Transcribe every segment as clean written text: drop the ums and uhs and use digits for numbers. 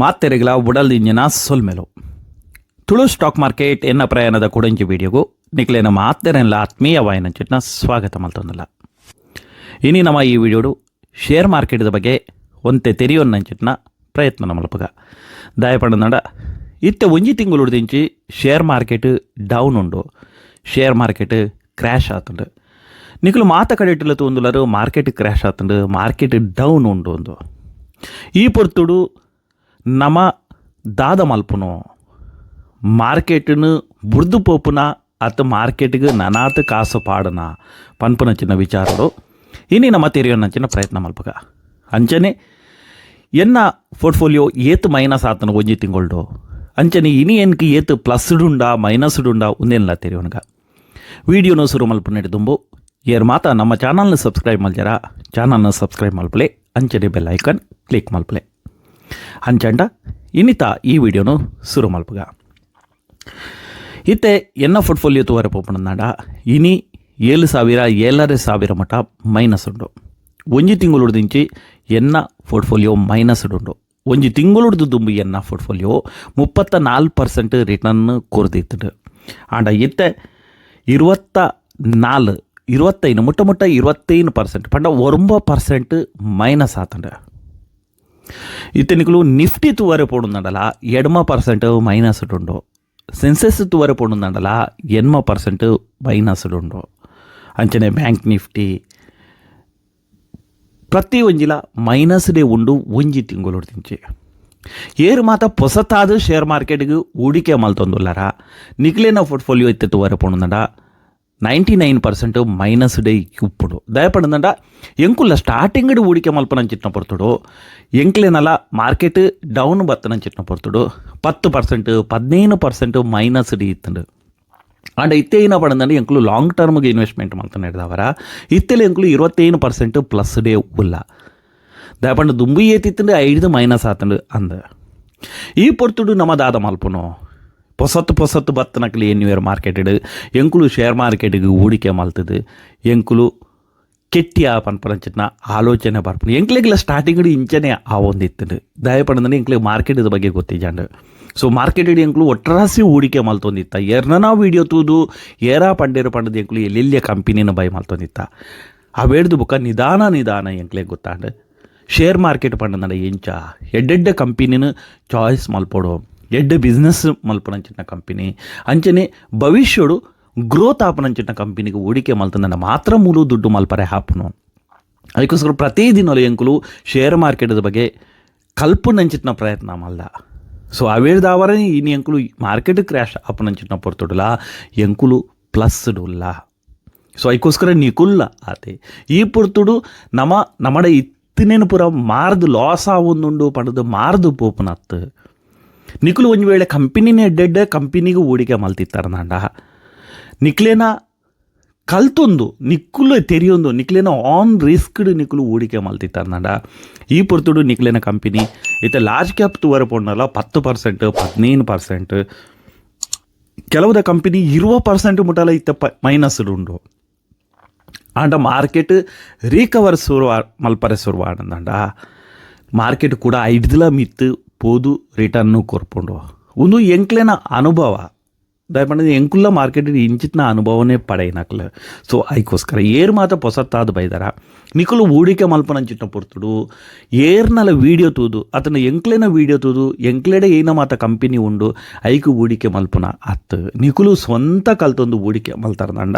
ಮಾತೆರೆಗ್ಲ ಉಡಲ್ದಿಂಜಿನ ಸೊಲ್ಮೆಲು. Tulu stock market ಎನ್ನ ಪ್ರಯಾಣದ ಕೊಡಂಜಿ ವಿಡಿಯೋಗು ನಿಕ್ಲೆನ ಮಾತೆರೆನ್ಲ ಆತ್ಮೀಯವಾಯಿನಂಚಿನ ಸ್ವಾಗತ ಮಲ್ತೊಂದುಲ್ಲ. ಇನಿ ನಮ್ಮ ಈ ವಿಡಿಯೋಡು ಶೇರ್ ಮಾರ್ಕೆಟ್ದ ಬಗ್ಗೆ ಒಂತೆ ತೆರಿಯೊನ್ನಂಚಿನ ಪ್ರಯತ್ನ ಮಲ್ಪುಗ. ದಾಯಪಂಡ ಇತ್ತೆ ಒಂಜಿ ತಿಂಗಳು share market down ಉಂಡು, share market crash ಆತುಂಡು. ನಿಕುಲು ಮಾತ ಕಡೆಟ್ಟುಲ ತೂಂದುಲರು, ಮಾರ್ಕೆಟ್ ಕ್ರ್ಯಾಶ್ ಆತುಂಡು, ಮಾರ್ಕೆಟ್ ಡೌನ್ ಉಂಡು ಒಂದು. ಈ ಪೊರ್ತುಡು ನಮ ದಾದ ಮಲ್ಪುನು? ಮಾರ್ಕೆಟ್ನು ಬುಡ್ದು ಪೋಪುನ ಅತ್ತ ಮಾರ್ಕೆಟ್ಗೆ ನನಾತ್ ಕಾಸು ಪಾಡನ ಪನ್ಪುನಂಚಿನ ವಿಚಾರಡು ಇನಿ ನಮ್ಮ ತೆರಿಯೊನಂಚಿನ ಪ್ರಯತ್ನ ಮಲ್ಪುಗ. ಅಂಚನೆ ಎನ್ನ ಪೋರ್ಟ್ಫೋಲಿಯೋ ಏತ್ ಮೈನಸ್ ಆತನ ಒಂಜಿ ತಿಂಗೊಳ್ಡು, ಅಂಚನೆ ಇನಿ ಎನ್ಕ್ ಏತ್ ಪ್ಲಸ್ಡುಂಡ ಮೈನಸ್ಡುಂಡ ಉಂದೆನ್ಲ ತೆರಿಯೋಣಗ. ವಿಡಿಯೋನು ಶುರು ಮಲ್ಪುನೆಡ್ ದುಂಬು ಏರ್ ಮಾತ ನಮ್ಮ ಚಾನಲ್ನ ಸಬ್ಸ್ಕ್ರೈಬ್ ಮಲ್ಜರ, ಚಾನಲ್ನ ಸಬ್ಸ್ಕ್ರೈಬ್ ಮಲ್ಪಲೆ, ಅಂಚನೆ bell icon click ಮಲ್ಪಲೆ. ಅಂಚಂಡ ಇನ್ನಿತ ಈ ವಿಡಿಯೋನು ಶುರು ಮಲ್ಪುಗ. ಇತ್ತೆ ಎನ್ನ ಪೋರ್ಟ್ಫೋಲಿಯೋ ತೂವರೆ ಪೋಪುನಂದಾಂಡ ಇನಿ 7,000, 7,500 ಮಟ್ಟ ಮೈನಸ್ ಉಂಡು. ಒಂಜಿ ತಿಂಗಳು ದಿಂಚಿ ಎನ್ನ ಪೋರ್ಟ್ಫೋಲಿಯೋ ಮೈನಸ್ ಉಂಡು. ಒಂಜಿ ತಿಂಗಳುಡ್ದು ದುಂಬು ಎನ್ನ ಪೋರ್ಟ್ಫೋಲಿಯೋ 34% ರಿಟರ್ನ್ ಕೊರ್ದಿತ್ತುಂಡು. ಆಂಡ ಇತ್ತೆ 24, 25, ಮುಟ್ಟ ಮುಟ್ಟ 25% ಪಂಡ 9% ಮೈನಸ್ ಆತಂಡು. ಇತ್ತೆ ನಿಕುಲು ನಿಫ್ಟಿ ತೂವರೆ ಪೋಡುಂದಂಡಲ 8% ಮೈನಸ್ ಉಂಡು. ಸೆನ್ಸೆಕ್ಸ್ ತೂವರೆ ಪೋಡುಂದಂಡಲ 80% ಮೈನಸ್ ಉಂಡು. ಅಂಚನೆ ಬ್ಯಾಂಕ್ ನಿಫ್ಟಿ ಪ್ರತಿ ಒಂಜಿಲ ಮೈನಸ್ ಡೇ ಉಂಡು ಒಂಜಿ ತಿಂಗಳು ತಿಂಚಿ. ಏರು ಮಾತ ಪೊಸತಾದ ಶೇರ್ ಮಾರ್ಕೆಟ್ಗೆ ಹೂಡಿಕೆ ಮಲ್ತೊಂದುಲ್ಲಾರ, ನಿಕ್ಲೇನ ಪೋರ್ಟ್ಫೋಲಿಯೋ ಇತ್ತೆ ತೂವರೆ ಪೋಡುಂದಂಡ 99% ಮೈನಸ್ ಡೇ ಉಪ್ಪುಂಡು. ದಯಪಂಡ ಎಂಕುಲ್ಲ ಸ್ಟಾರ್ಟಿಂಗ್ ಹೂಡಿಕೆ ಮಲ್ಪನಂಚಿಟ್ನ ಪೊರ್ತುಡು ಎಂಕ್ಲೇನಲ ಮಾರ್ಕೆಟ್ ಡೌನ್ ಬತ್ತನಂಚಿಟ್ನ ಪೊರ್ತುಡು 10%, 15% ಮೈನಸ್ ಡಿ ಇತ್ತುಂಡು. ಆಂಡ ಇತ್ತೆ ಏನ ಪಂಡಂದ್ರೆ ಎಂಕುಲು ಲಾಂಗ್ ಟರ್ಮ್ಗೆ ಇನ್ವೆಸ್ಟ್ಮೆಂಟ್ ಮಲ್ತನ ಹಿಡ್ದವರ, ಇತ್ತೆಲೆ ಎಂಕುಲು 25% ಪ್ಲಸ್ ಡೇ ಉಲ್ಲ. ದಯಪಂಡ ದುಂಬು ಏತಿತ್ತಂಡು ಐದು ಮೈನಸ್ ಆತಂಡು ಅಂದ. ಈ ಪೊರ್ತುಡು ನಮ್ಮ ದಾದ ಮಲ್ಪುನು? ಪೊಸತ್ತು ಪೊಸತ್ತು ಬತ್ತನಕ್ಲಿ ಎನ್ನುವೇರು ಮಾರ್ಕೆಟ್ ಎಂಕುಲು ಶೇರ್ ಮಾರ್ಕೆಟ್ಗೆ ಹೂಡಿಕೆ ಮಲ್ತದು ಎಂಕುಲು ಕೆಟ್ಟಿಯ ಪನ್ಪನಂಚಿನ ಆಲೋಚನೆ ಬರ್ಪುಂಡು. ಎಂಕ್ಲೆಗ್ಲ ಸ್ಟಾರ್ಟಿಂಗ್ ಇಂಚನೆ ಆವೊಂದಿತ್ತಂಡು. ದಯಪಂಡಂದ್ರೆ ಎಂಕ್ಲೆಗ್ ಮಾರ್ಕೆಟ್ ಬಗ್ಗೆ ಗೊತ್ತಿಜಾಂಡು. ಸೊ ಮಾರ್ಕೆಟ್ ಎಂಕ್ಲು ಒಟ್ಟರಾಸಿ ಹೂಡಿಕೆ ಮಲ್ತೊಂದಿತ್ತ. ಏರ್ನ ವೀಡಿಯೋ ತೂದು ಏರಾ ಪಂಡೇರು ಪಂಡದ ಎಂಕ್ಲು ಎಲ್ಲೆಲ್ಲಿಯ ಕಂಪನಿನ ಬೈ ಮಲ್ತೊಂದಿತ್ತ. ಅವೇಡ್ದು ಬುಕ್ಕ ನಿಧಾನ ನಿಧಾನ ಎಂಕ್ಲೆಗ್ ಗೊತ್ತಾಂಡು, ಶೇರ್ ಮಾರ್ಕೆಟ್ ಪಂಡಂದ್ರೆ ಎಂಚ, ಎಡ್ಡೆಡ್ಡೆ ಕಂಪನಿನ ಚಾಯ್ಸ್ ಮಲ್ಪೊಡು, ಎಡ್ಡೆ ಬಿಸ್ನೆಸ್ ಮಲ್ಪನಂಚಿನ ಕಂಪನಿ, ಅಂಚನೆ ಭವಿಷ್ಯಡು ಗ್ರೋತ್ ಆಪನಂಚಿನ ಕಂಪನಿಗೆ ಹೂಡಿಕೆ ಮಲ್ತಂದ್ರೆ ಮಾತ್ರ ಮೂಲು ದುಡ್ಡು ಮಲ್ಪರೆ ಹಾಪುನು. ಅದಕ್ಕೋಸ್ಕರ ಪ್ರತಿದಿನ ಎಂಕುಲು ಶೇರ್ ಮಾರ್ಕೆಟ್ದ ಬಗ್ಗೆ ಕಲ್ಪುನಂಚಿನ ಪ್ರಯತ್ನ ಮಲ್ದ. ಸೊ ಅವೇಳ್ದಾವರ ಇನಿ ಎಂಕುಲು ಮಾರ್ಕೆಟ್ ಕ್ರ್ಯಾಶ್ ಆಪನಂಚಿನ ಪೊರ್ತುಡುಲ ಎಂಕುಲು ಪ್ಲಸ್ ಉಲ್ಲ. ಸೊ ಅದಕ್ಕೋಸ್ಕರ ನಿಕುಲ್ಲ ಆತೆ ಈ ಪೊರ್ತುಡು ನಮ ನಮಡ ಇತ್ತಿನೇನು ಪೂರ ಮಾರ್ದು ಲಾಸ್ ಆವೊಂದುಂಡು ಪಂಡದು ಮಾರ್ದು ಪೋಪುನತ್ತು. ನಿಕುಲು ಒಂದು ವೇಳೆ ಕಂಪನಿನೇ ಎಡ್ಡೆಡ್ಡೆ ಕಂಪನಿಗೆ ಹೂಡಿಕೆ ಮಲ್ತಿತ್ತಾರ ನಾಂಡ, ನಿಕ್ಲೇನ ಕಲ್ತೊಂದು, ನಿಕ್ಕುಲು ತೆರಿಯೊಂದು, ನಿಕ್ಲೇನ ಆನ್ ರಿಸ್ಕ್ಡ್ ನಿಕ್ಕುಲು ಹೂಡಿಕೆ ಮಲ್ತಿತ್ತಾರ ನಾಂಡ, ಈ ಪೊರ್ತುಡು ನಿಕ್ಲೇನ ಕಂಪನಿ ಇತ್ತೆ ಲಾರ್ಜ್ ಕ್ಯಾಪ್ ತೂವರೆ ಪೋಂಡಲ 10%, 15%, ಕೆಲವುದ ಕಂಪನಿ 20% ಮುಟ್ಟಲ ಇತ್ತ ಪ ಮೈನಸ್ ಉಂಡು. ಆಂಡ ಮಾರ್ಕೆಟ್ ರೀಕವರ್ ಶುರು ಮಲ್ಪರೆ ಶುರು ಆಂಡ ಮಾರ್ಕೆಟ್ ಕೂಡ ಐಡ್ದಿಲ ಮಿತ್ತು ಪೋದು ರಿಟರ್ನು ಕೊರ್ಪುಂಡು. ಒಂದು ಎಂಕ್ಲೆನ ಅನುಭವ. ದಯಪಂಡ ಎಂಕುಲ್ಲ ಮಾರ್ಕೆಟ್ ಇಂಚಿತ್ನ ಅನುಭವನೇ ಪಡೆಯಿನಕ್ಲು. ಸೊ ಐಕೋಸ್ಕರ ಏರ್ ಮಾತ ಪೊಸತ್ತಾದ ಬೈದಾರ, ನಿಕುಲು ಹೂಡಿಕೆ ಮಲ್ಪನಂಚಿಟ್ನ ಪೊರ್ತುಡು ಏರ್ನಲ ವೀಡಿಯೋ ತೂದು ಅತನ ಎಂಕ್ಲೆನ ವೀಡಿಯೋ ತೂದು ಎಂಕ್ಲೆಡೆ ಏನ ಮಾತ ಕಂಪನಿ ಉಂಡು ಐಕು ಹೂಡಿಕೆ ಮಲ್ಪುನ ಅತ್ತು. ನಿಕುಲು ಸ್ವಂತ ಕಲ್ತೊಂದು ಹೂಡಿಕೆ ಮಲ್ತಾರದಂಡ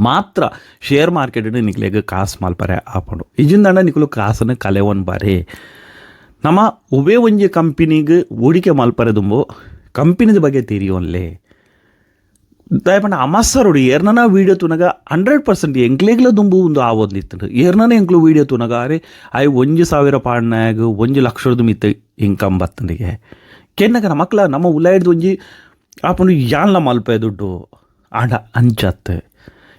ಮಾತ್ರ ಶೇರ್ ಮಾರ್ಕೆಟ್ ನಿಕ್ಲೆಗ್ ಕಾಸು ಮಲ್ಪರೆ ಆಪುಂಡು. ಇಜಿಂದಂಡ ನಿಕುಲು ಕಾಸನ್ನು ಕಲೆವನ್ ಬಾರಿ. ನಮ್ಮ ಒವ್ವೇ ಒಂಜಿ ಕಂಪನಿಗೆ ಹೂಡಿಕೆ ಮಲ್ಪರೆ ದುಂಬು ಕಂಪನಿದ ಬಗ್ಗೆ ತೆರಿಯೋನ್ಲೆ. ದಯಪಂಡ ಅಮಸರುಡು ಏರ್ನನ ವೀಡಿಯೋ ತೂನಗ 100% ಎಂಕ್ಲೆಗ್ಲ ದುಂಬು ಒಂದು ಆವೊಂದಿತ್ತು. ಏರ್ನನ ಎಂಕ್ಲು ವೀಡಿಯೋ ತೂನಗ ಅರೆ ಆಯ್ 1,000 ಪಾಡ್ನಾಗ 1 ಲಕ್ಷದ ಮಿತ್ತ ಇನ್ಕಮ್ ಬತ್ತಂದಿಗೆ ಕೆನ್ನಗ ನಮಕ್ಲ ನಮ್ಮ ಉಲಾಯ್ದು ಒಂಜಿ ಆಪುಂಡು, ಯಾನ್ಲ ಮಲ್ಪೆ ದುಡ್ಡು. ಆಂಡ ಅಂಚತ್ತು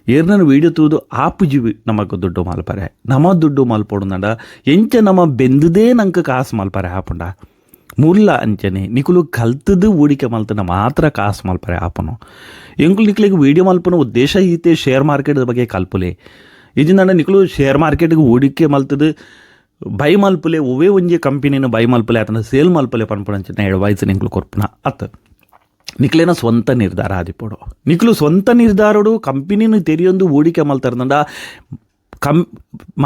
ಏರ್ನನ ವೀಡಿಯೋ ತೂದು ಆಪುಜಿ. ನಮಕ್ ದುಡ್ಡು ಮಲ್ಪರೆ, ನಮ ದುಡ್ಡು ಮಲ್ಪೊಡುಂದಂಡ ಎಂಚ ನಮ ಬೆಂದದೇ ನಂಗೆ ಕಾಸು ಮಲ್ಪರೆ ಆಪುಂಡ ಮುಲ್ಲ ಅಂಚನೆ ನಿಕುಲು ಕಲ್ತದು ಹೂಡಿಕೆ ಮಲ್ತನ ಮಾತ್ರ ಕಾಸು ಮಲ್ಪರೆ ಆಪುನು. ಎಂಕುಲು ನಿಕ್ಲೆಗ್ ವೀಡಿಯೋ ಮಲ್ಪುನ ಉದ್ದೇಶ ಈತೆ, ಶೇರ್ ಮಾರ್ಕೆಟ್ ಬಗ್ಗೆ ಕಲ್ಪುಲೆ. ಇಜಿಂದಂಡ ನಿಕುಲು ಶೇರ್ ಮಾರ್ಕೆಟ್ಗೆ ಹೂಡಿಕೆ ಮಲ್ತದು. By ಮಲ್ಪುಲೆ, ಒವ್ವೇ ಒಂಜಿ ಕಂಪನಿನ ಬೈ ಮಲ್ಪುಲೆ ಅತನ ಸೇಲ್ ಮಲ್ಪುಲೆ ಪನ್ಪುನಂಚಿನ ಅಡ್ವೈಸ್ ನಿಂಕ್ಲು ಕೊರ್ಪುನ ಅತ್. ನಿಕ್ಲೆನ ಸ್ವಂತ ನಿರ್ಧಾರ ಆದಿಪ್ಪೊಡು. ನಿಕ್ಲು ಸ್ವಂತ ನಿರ್ಧಾರಡು ಕಂಪನಿನ ತೆರಿಯೊಂದು ಹೂಡಿಕೆ ಮಲ್ತಾರ್ದಂಡ,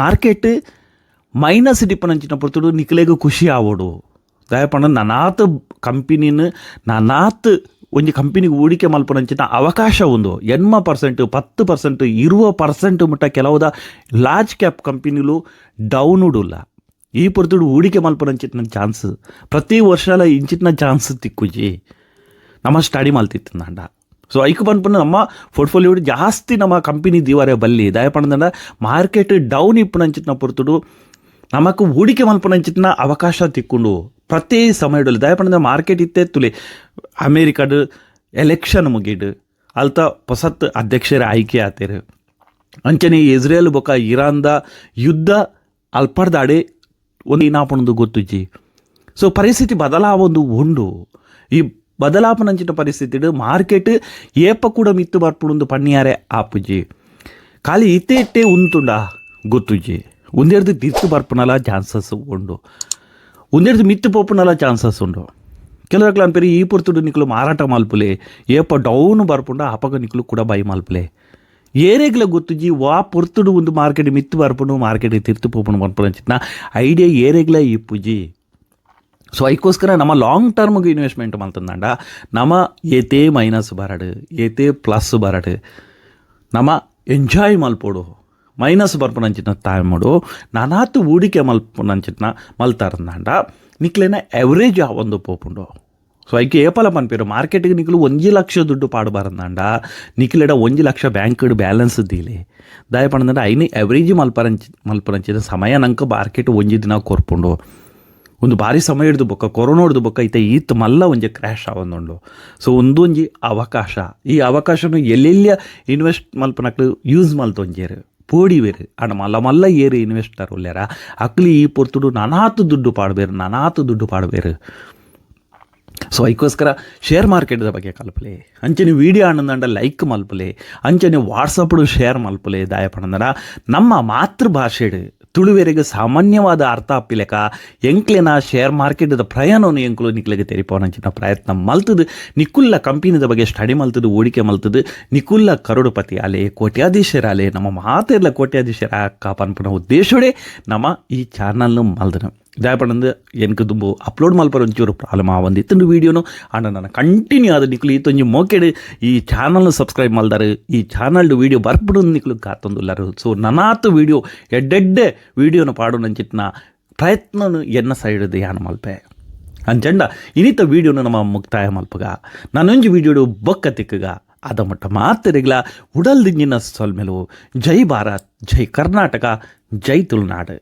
ಮಾರ್ಕೆಟ್ ಮೈನಸ್ ಡಿಪ್ಪನಂಚಿನ ಪೊರ್ತುಡು ನಿಕ್ಲೆಗ್ ಖುಷಿ ಆವೊಡು. ದಾಯೆ ಪಂಡ ನನಾತ್ ಕಂಪನಿನ, ನನಾತ್ ಒಂಜಿ ಕಂಪನಿಗೆ ಹೂಡಿಕೆ ಮಲ್ಪುನಂಚಿನ ಅವಕಾಶ ಉಂದು. 80%, 10%, 20% ಮುಟ್ಟ ಕೆಲವುದ ಲಾರ್ಜ್ ಕ್ಯಾಪ್ ಕಂಪನಿಲು ಡೌನ್ ಉಡುಲ್ಲ. ಈ ಪೊರ್ತುಡು ಹೂಡಿಕೆ ಮಲ್ಪುನಂಚಿನ ಚಾನ್ಸ್, ಪ್ರತಿ ವರ್ಷಲ ಇಂಚಿನ ಚಾನ್ಸ್ ತಿಕ್ಕುಜಿ ನಮ್ಮ ಸ್ಟಡಿ ಮಲ್ತಿತ್ತಂಡ. ಸೊ ಐಕ್ ಪನ್ಪುನ ನಮ್ಮ ಪೋರ್ಟ್ಫೋಲಿಯೋ ಜಾಸ್ತಿ ನಮ್ಮ ಕಂಪನಿ ದೀವರೆ ಬಲ್ಲಿ. ದಾಯೆ ಪಂಡಂಡ ಮಾರ್ಕೆಟ್ ಡೌನ್ ಇಪ್ಪುನಂಚಿನ ಪೊರ್ತುಡು ನಮಕ್ ಹೂಡಿಕೆ ಮಲ್ಪುನಂಚಿನ ಅವಕಾಶ ತಿಕ್ಕುಂಡು ಪ್ರತಿ ಸಮಯದಲ್ಲಿ. ದಾಯೆ ಪಂಡ ಮಾರ್ಕೆಟ್ ಇತ್ತೆ ತುಲೆ, ಅಮೇರಿಕಾಡ್ ಎಲೆಕ್ಷನ್ ಮುಗಿಡ್, ಅಲ್ತ ಹೊಸತ್ ಅಧ್ಯಕ್ಷರ ಆಯ್ಕೆ ಆತೇರು. ಅಂಚನೆ ಇಸ್ರೇಲ್ ಬೊಕ ಇರಾನ್ದ ಯುದ್ಧ ಅಲ್ಪರ್ದಾಡೆ ಒಂದು ಏನಾಪುಂಡು ಗೊತ್ತುಜ್ಜಿ. ಸೊ ಪರಿಸ್ಥಿತಿ ಬದಲಾವೊಂದು ಉಂಡು. ಈ ಬದಲಾಪನಂಚಿನ ಪರಿಸ್ಥಿತಿಡ್ ಮಾರ್ಕೆಟ್ ಏಪ ಕೂಡ ಮಿತ್ತು ಬರ್ಪುಂಡು ಪನ್ನಿಯಾರೆ ಆಪುಜಿ. ಖಾಲಿ ಇತ್ತೆ ಇಟ್ಟೆ ಉಂತುಂಡ ಗೊತ್ತುಜ್ಜಿ. ಒಂದೆರ್ದು ತಿರ್ತು ಬರ್ಪುನಲ ಚಾನ್ಸಸ್ ಉಂಡು, ಒಂದೆರ್ದು ಮಿತ್ತು ಪೋಪುನಲ ಚಾನ್ಸಸ್ ಉಂಡು. ಕೆಲವಕ್ಲ ಅನ್ಪೇರಿ, ಈ ಪೊರ್ತುಡು ನಿಕ್ಲು ಮಾರಾಟ ಮಲ್ಪುಲೆ, ಏಪ ಡೌನ್ ಬರ್ಪುಂಡ ಅಪಗ ನಿಕ್ಲು ಕೂಡ ಬೈ ಮಲ್ಪುಲೆ. ಏರೆಗ್ಲ ಗೊತ್ತುಜ್ಜಿ ವಾ ಪೊರ್ತುಡು ಒಂದು ಮಾರ್ಕೆಟ್ ಮಿತ್ತು ಬರ್ಪುಂಡು, ಮಾರ್ಕೆಟ್ ತಿರ್ತು ಪೋಪುಂಡು ಪನ್ಪುನಂಚಿನ ಐಡಿಯಾ ಏರೆಗ್ಲ ಇಪ್ಪುಜಿ. ಸೊ ಅದಕ್ಕೋಸ್ಕರ ನಮ್ಮ ಲಾಂಗ್ ಟರ್ಮ್ಗೆ ಇನ್ವೆಸ್ಟ್ಮೆಂಟ್ ಮಲ್ತಂದಾಂಡ, ನಮ ಏತೇ ಮೈನಸ್ ಬರಡು, ಏತೇ ಪ್ಲಸ್ ಬರಡು, ನಮ ಎಂಜಾಯ್ ಮಲ್ಪೊಡು. ಮೈನಸ್ ಬರ್ಪುನಂಚಿನ ಟೈಮುಡು ನಾನಾತ್ ಹೂಡಿಕೆ ಮಲ್ಪುನಂಚಿನ ಮಲ್ತಾರಂದಾಂಡ ನಿಕ್ಲೆನ ಎವರೇಜ್ ಒಂದು ಪೋಪುಂಡು. ಸೊ ಐಕೆ ಏಪಲ ಪನ್ಪೇರು, ಮಾರ್ಕೆಟ್ಗೆ ನಿಕ್ಲು 1 ಲಕ್ಷ ದುಡ್ಡು ಪಾಡುಬಾರಂದಾಂಡ, ನಿಕ್ಲೆಡ 1 ಲಕ್ಷ ಬ್ಯಾಂಕ್ಡ್ ಬ್ಯಾಲೆನ್ಸ್ ದೀಲೆ. ದಾಯ ಪಂಡಂಡ ಐನ್ ಎವರೇಜ್ ಮಲ್ಪರಂಚಿನ ಸಮಯ ನಂಗೆ ಮಾರ್ಕೆಟ್ ಒಂಜಿ ದಿನ ಕೊರ್ಪುಂಡು. ಒಂದು ಭಾರಿ ಸಮಯ ಹಿಡ್ದು ಬೊಕ್ಕ, ಕೊರೋನಾ ಹಿಡ್ದು ಬೊಕ್ಕ ಐತೆ ಈತ್ ಮಲ್ಲ ಒಂಜಿ ಕ್ರ್ಯಾಶ್ ಆವೊಂದುಂಡು. ಸೊ ಒಂದೊಂಜಿ ಅವಕಾಶ. ಈ ಅವಕಾಶನು ಎಲ್ಲೆಲ್ಲ ಇನ್ವೆಸ್ಟ್ ಮಲ್ಪನಕ್ಲು ಯೂಸ್ ಮಲ್ತೊಂಜೇರು, ಪೋಡಿವೇರು. ಆಂಡ ಮಲ್ಲ ಮಲ್ಲ ಏರು ಇನ್ವೆಸ್ಟರ್ ಉಲ್ಲೇರ, ಅಕ್ಲು ಈ ಪೊರ್ತುಡು ನಾನಾತು ದುಡ್ಡು ಪಾಡ್ಬೇರು, ನಾನಾತು ದುಡ್ಡು ಪಾಡ್ಬೇರು. ಸೊ ಅದಕ್ಕೋಸ್ಕರ ಶೇರ್ ಮಾರ್ಕೆಟ್ದ ಬಗ್ಗೆ ಕಲ್ಪಲೆ. ಅಂಚನೆ ವೀಡಿಯೋ ಆನಂದಂಡ ಲೈಕ್ ಮಲ್ಪಲೆ, ಅಂಚನೆ ವಾಟ್ಸಪ್ಡು ಶೇರ್ ಮಲ್ಪಲೆ. ದಾಯ ಪಂಡಂಡ ನಮ್ಮ ಮಾತೃಭಾಷೆಡ್ ತುಳುವೆರೆಗ್ ಸಾಮಾನ್ಯವಾದ ಅರ್ಥ ಆಪಿಲೆಕ ಎಂಕ್ಲೆನ ಶೇರ್ ಮಾರ್ಕೆಟ್ದ ಪ್ರಯಾಣವನ್ನು ಎಂಕ್ಲು ನಿಕ್ಲೆಗೆ ತೆರಿಪೋನಂಚಿನ ಪ್ರಯತ್ನ ಮಲ್ತದು, ನಿಕುಲ್ಲ ಕಂಪನಿದ ಬಗ್ಗೆ ಸ್ಟಡಿ ಮಲ್ತದು, ಹೂಡಿಕೆ ಮಲ್ತದು, ನಿಕುಲ್ಲ ಕರೋಡುಪತಿ ಆಲೆ, ಕೋಟ್ಯಾಧೀಶರಾಲೆ, ನಮ್ಮ ಮಾತೆರ್ಲ ಕೋಟ್ಯಾಧೀಶರ ಅಕ್ಕ ಪನ್ಪುನ ಉದ್ದೇಶೋಡೆ ನಮ್ಮ ಈ ಚಾನಲ್ನು ಮಲ್ದನ. ದಾಯಪಂಡಂದು ಎನ್ಕ್ ದುಂಬು ಅಪ್ಲೋಡ್ ಮಲ್ಪರ ಒಂಚೂರು ಪ್ರಾಬ್ಲಮ್ ಆವೊಂದಿತ್ತುಂಡು ವೀಡಿಯೋನು. ಆಂಡ ನಾನು ಕಂಟಿನ್ಯೂ ಆದ ನಿಕ್ಲು ಈತೊಂಜಿ ಮೋಕೆಡ್ ಈ ಚಾನಲ್ನ ಸಬ್ಸ್ಕ್ರೈಬ್ ಮಲ್ದಾರು, ಈ ಚಾನಲ್ಡ್ ವೀಡಿಯೋ ಬರ್ಪುಡು ನಿಕ್ಲು ಕಾತೊಂದುಲ್ಲಾರು. ಸೊ ನನಾತ್ ವೀಡಿಯೋ, ಎಡ್ಡೆಡ್ಡೆ ವೀಡಿಯೋನ ಪಾಡುನಂಚಿತ್ನ ಪ್ರಯತ್ನನು ಎನ್ನ ಸೈಡ್ ಯಾನ್ ಮಲ್ಪೆ. ಅಂಚಂಡ ಇನಿತ ವೀಡಿಯೋನ ನಮ್ಮ ಮುಕ್ತಾಯ ಮಲ್ಪಗ. ನಾನೊಂಜಿ ವೀಡಿಯೋಡು ಬೊಕ್ಕ ತಿಕ್ಕಗ. ಅದ ಮಟ್ಟ ಮಾತೆರೆಗ್ಲ ಉಡಲ್ ದಿಂಜಿನ ಸೊಲ್ಮೆಲು. ಜೈ ಭಾರತ್, ಜೈ ಕರ್ನಾಟಕ, ಜೈ ತುಳುನಾಡು.